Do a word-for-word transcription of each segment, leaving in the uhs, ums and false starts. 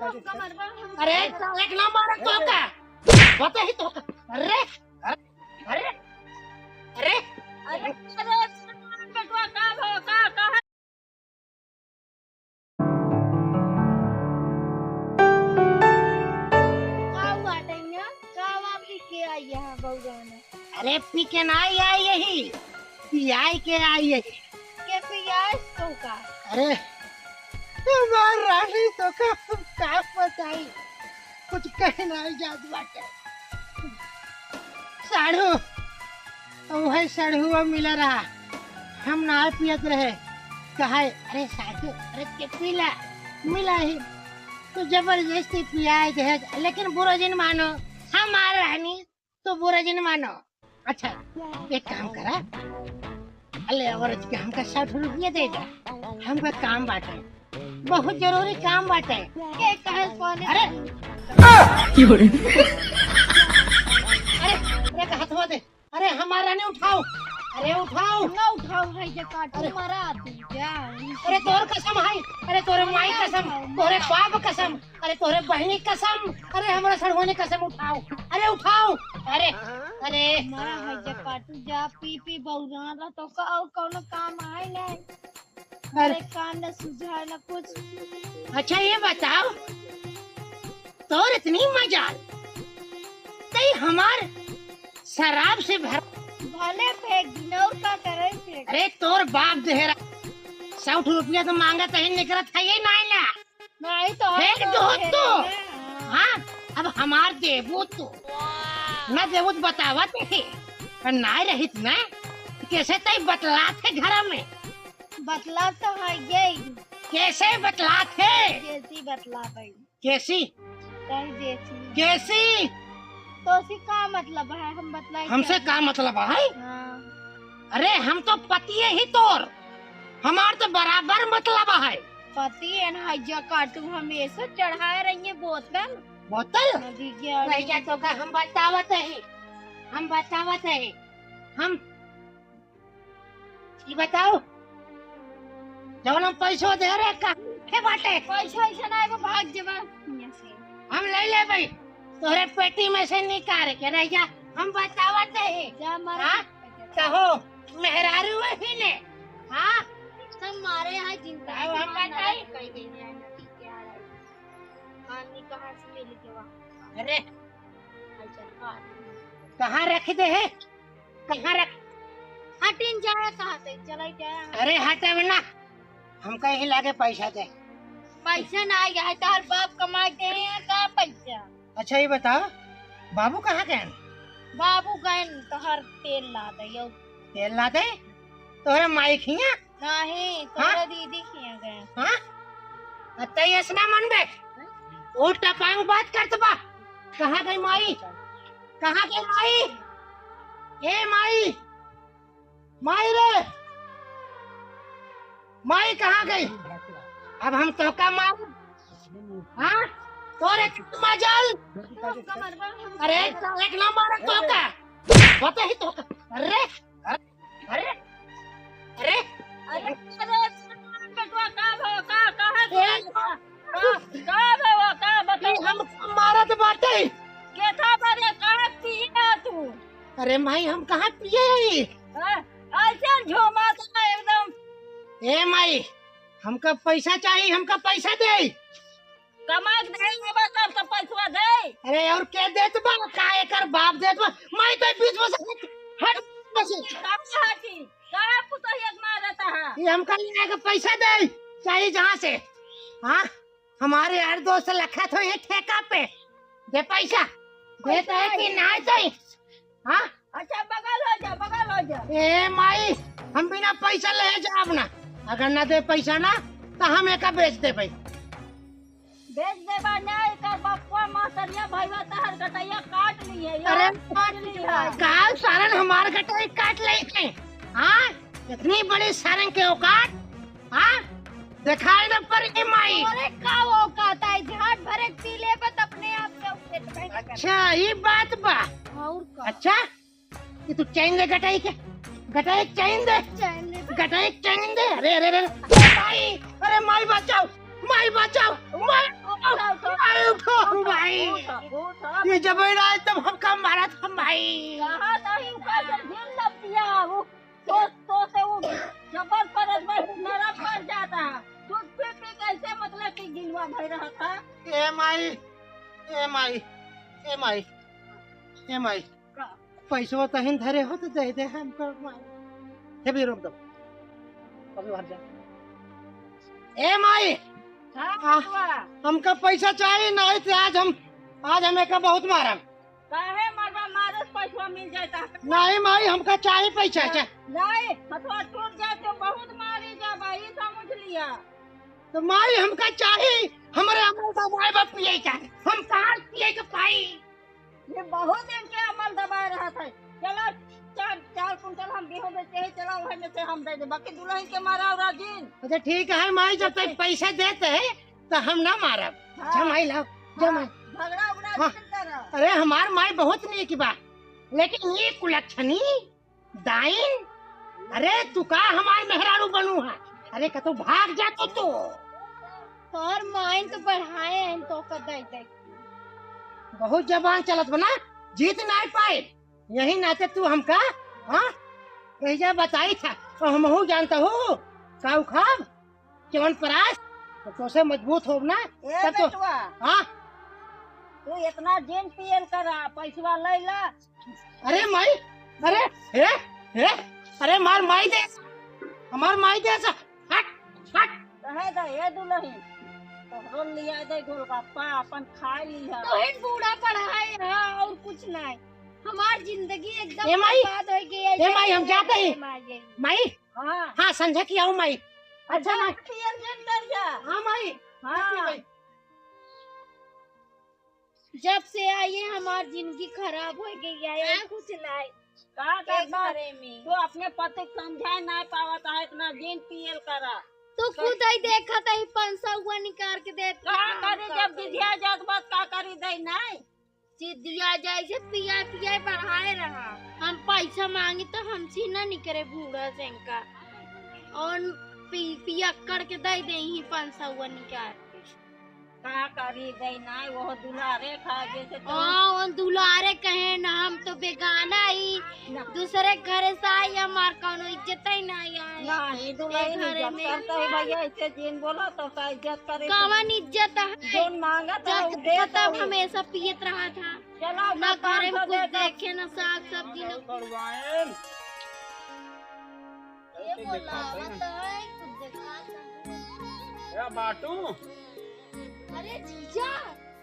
अरे, एक नंबर है तो का? बता ही तो का? अरे, अरे, अरे, अरे, अरे, अरे, बेटवा, का भवा, का, का है? का हुआ टैया? का हुआ, पी के आई है बउराना? अरे, पी के ना आई, आई यही, पियाई के आई यही। के पियाई तो का? अरे, हमार रानी तो का, हम का बताई, कुछ कहे ना जात बाटे। साढ़ू, वही सड़हुआ मिला रहा, हम ना पियत रहे, कहा, "अरे साढ़ू, अरे के पीला, मिला ही।" तो जबरदस्ती पियाए दे, लेकिन बुरा जिन मानो, हमार रहनी तो बुरा जिन मानो। अच्छा, एक काम करा, अले औरत के हमका साठ रुपया दे दे, हमका काम बाटे, बहुत जरूरी काम बाटे। के कहे सोने? अरे, अरे, अरे, हथवा दे। अरे, हमारा नहीं उठाओ। अरे, उठाओ। ना उठाओ, है जे काटू अरे। मरा तू जा। अरे, तोर कसम है। अरे, तोरे माई कसम, तोरे बाप कसम, अरे, तोरे बहनी कसम, अरे, हमरा सड़हुआ ने कसम उठाओ। अरे, उठाओ। अरे, अरे। मरा है जे काटू जा, पी पी बउरान रह तो का और कौनो काम आए नहीं। अरे। अरे, काम न सुझाए न कुछ। अच्छा, ये बताओ, तोर इतनी मजाल, तई हमार शराब से भर भले फेंक दिन और का करे फेंक। अरे तोर बाप देहरा, सौ रुपया तो मांगत है, निकरत है ये नाई ना। नहीं तो हम फेंक तो दो फेंक तो। देंगे। हाँ, अब हमार देबू तो। ना देबू तो बतावत है, पर ना रहित ना, कैसे तई बतलात है घर में? बतलात तो है यही। कैसे बतलात है? कैसी बतलात है? कैसी? कहीं जैसी। कैसी? तो उसी का मतलब है, हम बतलाई हमसे क्या? का मतलब है? हाँ। अरे, हम तो पतिये ही तोर, हमार तो बराबर मतलब है। पतिये ना है, जो काटू हमेशा चढ़ाए रहिए बोतल। बोतल? अभी क्या रह जा तो का हम बतावत है, हम बतावत है, हम ई बताओ, जवन हम पैसो दे रहे, कहाँ रखे बाटे? पैसा ऐसा ना आएगा, भाग जेबा यहाँ से। हम ले लेबे, तोहरे पेटी में से निकाल के रह जा। हम बतावत है। जा मारा हाँ? कहो, मेहरारू वही ने। हाँ? सब मारे यहाँ जिंदा। अब हम बताई। कह गई है, नदी के आ रही। पानी कहाँ से मिल के वहाँ? अरे, अच्छा, हाँ। कहाँ रख दे है? कहाँ रख? हटिन जाए कहाँ से? चला जाए। अरे हट अब ना, हमका यही लागे पैसा दे। पैसा ना आया है, तार बाप कमा के हैं, का पैसा? अच्छा ये बताओ, बाबू कहाँ गए? बाबू गए तोहर तेल ला दे, यो। तेल ला दे? तोहरे माई खिया? नहीं, हाँ? तोहरे दीदी खिया गए। हाँ? अतई ऐसना मन बे, उल्टा पांग बात करत बा। कहाँ गई माई? कहाँ गई माई? ए माई, माई रे, माई कहाँ गई? अब हम तोहका मार, हाँ? तोरे मजाल। अरे, एक ना मारा तोहका। बता ही तोहका। अरे, अरे, अरे, अरे, अरे, अरे, बेटवा, का भवा, का, कहाँ ए, गया? का, का भवा, का बताओ? ई हम मारत बाटे। केथा बारे कहाँ पिए तू? अरे माई, हम कहाँ पिए हई? हाँ, ऐसे झूमत है एकदम। ए माई, हमका पैसा चाहिए, हमका पैसा दे। कमा के दे, बस अब तो पैसवा दे। अरे और के देत बा? का एकर बाप देत बा? माई तो बीच में से हट, हट बस। कहाँ हटी? कहाँ पुतहिया के मारत है? ये हमका ले आके पैसा दे, चाहिए जहाँ से। हाँ, हमारे यार दोस्त लखत हो ये ठेका पे, दे पैसा, देत है कि ना दे? हाँ? अच्छा, बगल हो जा, बगल हो जा। ए माई, हम बिना पैसा ले जाब ना, अगर ना दे पैसा ना, तो हम एका बेच दे भाई। बेच देबा ना, एकर बप्पा, महतरिया, भईवा तहर गटैया काट ली है, अरे, यार, काट ली है। काल सारन हमार गटई काट ले के, हाँ? इतनी बड़ी सारन के औकात, हाँ? दिखाई न पड़ ए माई। अरे, का औकात आई? झाट भरे पी ले, बस अपने आप से उठे बैठ कर। अच्छा, ये बात बा। और का? अच्छा, ये तू चैन दे गटाई के, गटाई के चैन दे, चैन दे। गटाई के चैन दे। अरे, अरे, अरे, अरे, माई, अरे माई बचाओ, माई बचाओ, माई बचाओ। उठाओ, उठाओ। जब रहा है तब हमका मारा था माई। कहा नहीं, ऊपर से ढील लग दिया। वो तो, तो से वो जबर परत भाई नरम पड़ जाता है। दूध पी पी कैसे मतलब कि गिलवा भर रहा था। ए माई, ए माई, ए माई, ए माई। का? पैसवा तहिन धरे हो तो दे दे हमको माई। हे भी रोक दो। अभी बाहर जा। ए माई, हाँ, आ, बबुआ। हमका पैसा चाहिए, नहीं तो आज हम, आज हम एका बहुत मारब। काहे मरबा, मारे से पैसवा मिल जाता। नहीं माई, हमका चाहिए पैसा, चा- नहीं, हथवा टूट जाए तो बहुत मारी जाबा, ई समझ लिया। तो माई, हमका चाहिए, हमरे अमल दबाए बा पिए का, हम कहाँ पिए के पाई? ये बहुत दिन के अमल दबाए रहा था। चलो, चार, चार कुंटल हम गेहूं बेचे हैं, चलो, वही में से हम दे दे, बाकी दुल्हन के मारा और राजीन। अच्छा, ठीक है माई, जब तक पैसा देते हैं, तो हम ना मारब। हाँ। जा माई, लाओ, जा हाँ, माई। झगड़ा उगड़ा हाँ। जिन करा। अरे, हमार माई बहुत नीक बा, लेकिन ये कुलक्षणी डाइन, अरे, तू का हमार मेहरारू बनू है? अरे, कतौ भाग जा तो तू। तोहर माइन तो बढ़ाए हैं तो का दे दे। बहुत जबान चलत बना, जीत नाई पाए। यही नाते तू हमका, हाँ, कहिया बताई था, तो हमहू जानता हूँ, का उखाब? च्यवनप्राश, तो तोसे मजबूत होब ना, ए तब तो बेटवा, हाँ। तू इतना जिन पियल करा, पैसवा ले ला। अरे माई, अरे, हे, हे, अरे मार माई दे, हमार माई दे सा, हट, हट। रहे दा, ए दुल्हन, तोहरो लिया दे गोलगप्पा, अपन खा लिहा। तोहिन बूढ़ा पड़ा है, हाँ, और कुछ नहीं। हमार जिंदगी एकदम ए माई, बर्बाद हो गई है, ए माई, हम जाते हैं। माई। माई, हाँ। हाँ, संझा की आओ माई। अच्छा, अच्छा, माई। पियल जन कर जा। हाँ, माई। हाँ। माई। जब से आई है, हमार जिंदगी खराब हो गई है, और कुछ नहीं। का एक करबा? घरे में। तू अपने पति के समझाए ना पावत है, इतना जिन पियल करा। तू खुद ही देखत है, पाँच सौ हुआ निकाल के देत का है करी, हमका जब कोई। जिदिया जात बात का करी दे नहीं? जिदिया जाए से पिया पिया बढ़ाए रहा। हम पैसा मांगी तो हमसे ना निकरे बूढ़ा से इनका। और पी, पियक्कड़ के दे दे ही पाँच सौ निकाल के। का करी दे ना, वो दुलारे खा जैसे तो। हाँ, वो दुलारे कहे ना, हम तो बेगाना ही। ना। दूसरे घरे से आई, हमार कौनो इज्जत ही ना आई। नहीं, दुल्हन ए घरे इज्जत में करता है भैया, ऐसे जिन बोला तो का इज्जत करे? कवन इज्जत है? जोन मांगा था, जब वो दे खत्म तो। हमेशा पियत रहा था। चलो, ना घर में कुछ देखे, ना साग सब्जी, ना। ये बोलावत है, कुछ देखात है। ए बाटू। अरे जीजा।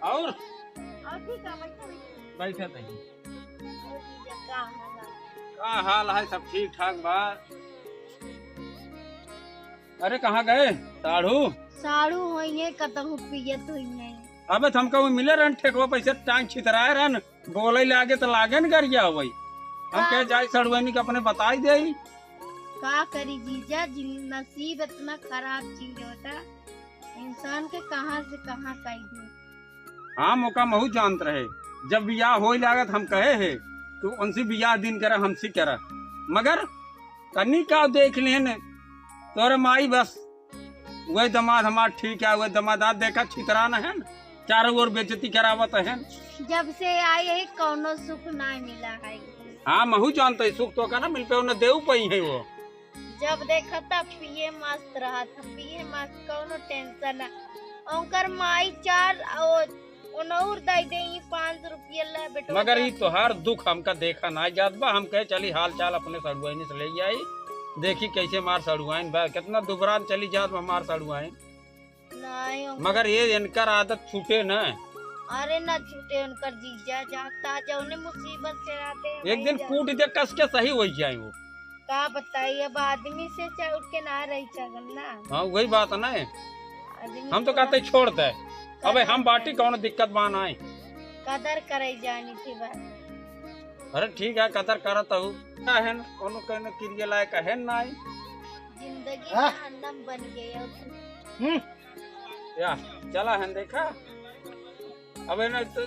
और? और ठीक है, बैठो, बैठो। बैठे नहीं। और जीजा, का हाल है? का हाल है, सब ठीक ठाक बा। अरे, कहाँ गए साढ़ू? साढ़ू होइए, कतहु पियत होइए। अबे, तो हमका वो मिले रहन, ठेकवा पैसे टांग छितराए रहन, बोले लागे तो लागे न गरिया होई। हम का? कहे, जाई सड़ुआनी के अपने बताई देई। का करी जीजा, जिन-, नसीब इतना खराब चीज होता, इंसान के कहाँ से कहाँ कई दे। हाँ, मौका महू जानत रहे, जब बियाह होई लागत हम कहे है, तू उनसे बियाह दिन करा, हमसे करा, मगर तनी का देख लेन तोरे माई बस। वही दमाद हमार ठीक है, वही दमाद आज देखा छितरान है न, चारों ओर बेइज्जती करावत है। जब से आई है कौनो सुख ना मिला है। हाँ, महू जानते सुख तो का ना मिल पे, उन्हें देव पई है वो। जब देखा तब पिए मस्त रहा था, पिए मस्त, कौनो टेंशन ना। उनकर माई चार और उनौर दे दे ही पाँच सौ रुपया, ले बेटवा मगर जा। ई तोहार दुख हमका देखा ना जात बा। हम कहे चली हाल चाल अपने सड़ुआइन से ले आई, देखी कैसे मार सड़ुआइन बा, कितना दुबरान चली जात बा हमार सड़ुआइन। नहीं, हम मगर ये इनकर आदत छूटे न। अरे ना छूटे उनकर जीजा, जाता जौने मुसीबत से आते हैं एक वही दिन जाते। कूट दे कस के सही हो जाए वो। का बताई, अब आदमी से चा-, उठ के ना रही सकन ना। हाँ, वही बात है ना। आदमी हम तो थोड़ा कहते छोड़ दे। अबे कदर हम बाटी करे। कौन दिक्कत बा ना है। कदर करे जानी थी बात। अरे ठीक है, कदर करत हूँ। का है न, कोनो कहने किरिया लायक है ना है। जिंदगी हाँ। जहन्नम बन गई अब। हम्म। या, चला है देखा। अबे ना तो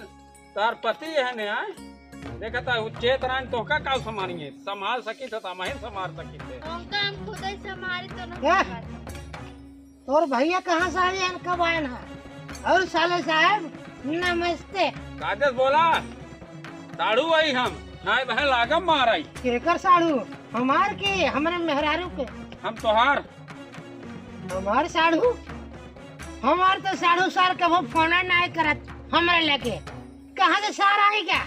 तार पति है ने, आय? देखा था, वो चेत रान तोहका का संभालिए, संभाल सकी तो हमही संभाल सकी थे। उनका हम खुद ही संभाली तो ना क्या? संभाली। तोर भैया कहाँ से आए हैं, कब आए हैं? और साले साहब, नमस्ते। कायदे से बोला, साढ़ू आई हम, नाहीं बहन लागम माराई। केकर साढ़ू? हमार के, हमरे मेहरारू के। हम तोहार। हमार साढ़ू? हमार तो साढ़ू सार कबो फोन नाहीं करत हमरे लगे। कहाँ से सार आई क्या?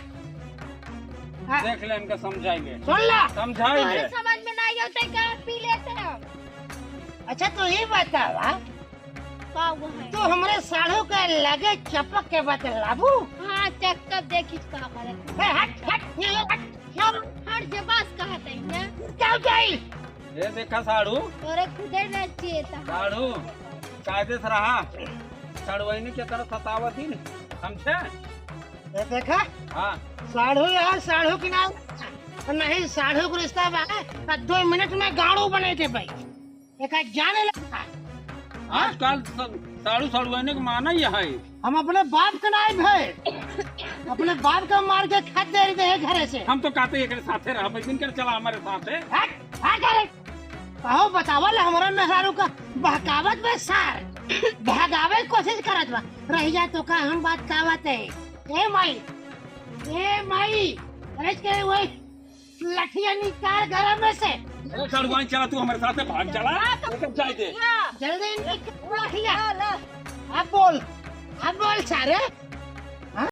हाँ। देख ले, इनका समझाई ले। सुन ला। समझाई ले। तोहरे समझ में नाहीं होते का पी लेते हो। अच्छा, तू ही बतावा, का हुआ है? तू हमरे साढ़ू के लगे चपक के बतलाबू? हाँ, चक्कर देखी का करे। ए, हट, हट, ये हट, ये हट। हट जे बस कहत है, हैं? क्या जाई? ये देखा साढ़ू। तोरे खुदे न चाहिए था। साढ़ू, कायदे से रहा। साढ़ू वही के तरह सतावत ही नहीं, समझे? ये देखा? हाँ। साढ़ू यहाँ साढ़ू की ना, नहीं साढ़ू को रिश्ता बा, तो दो मिनट में गाड़ू बने के भाई। एका जाने लगा। आजकल स-, साढ़ू साढ़ुआइने के माना ही है। हम अपने बाप के नाई भे, अपने बाप का मार के खत दे दे घरे से। हम तो कहते एकरे साथे रह, भाई, दिन कर चला हमारे साथे। हट, हट, अरे। कहो बतावल हमरा मेहरारू का बहकावत बा सार, भगावे के कोशिश करत बा। रह जा तो का हम बात कावत है। ए माई, ए माई, अरे के वही लठिया निकाल घर में से। ए, साढ़ुआइन, चला तू हमारे साथ, भाग चला। हाँ, तो ओके, जाए दे। हाँ। जल्दी निकाल लठिया। हाँ, ला। अब बोल, अब बोल सारे।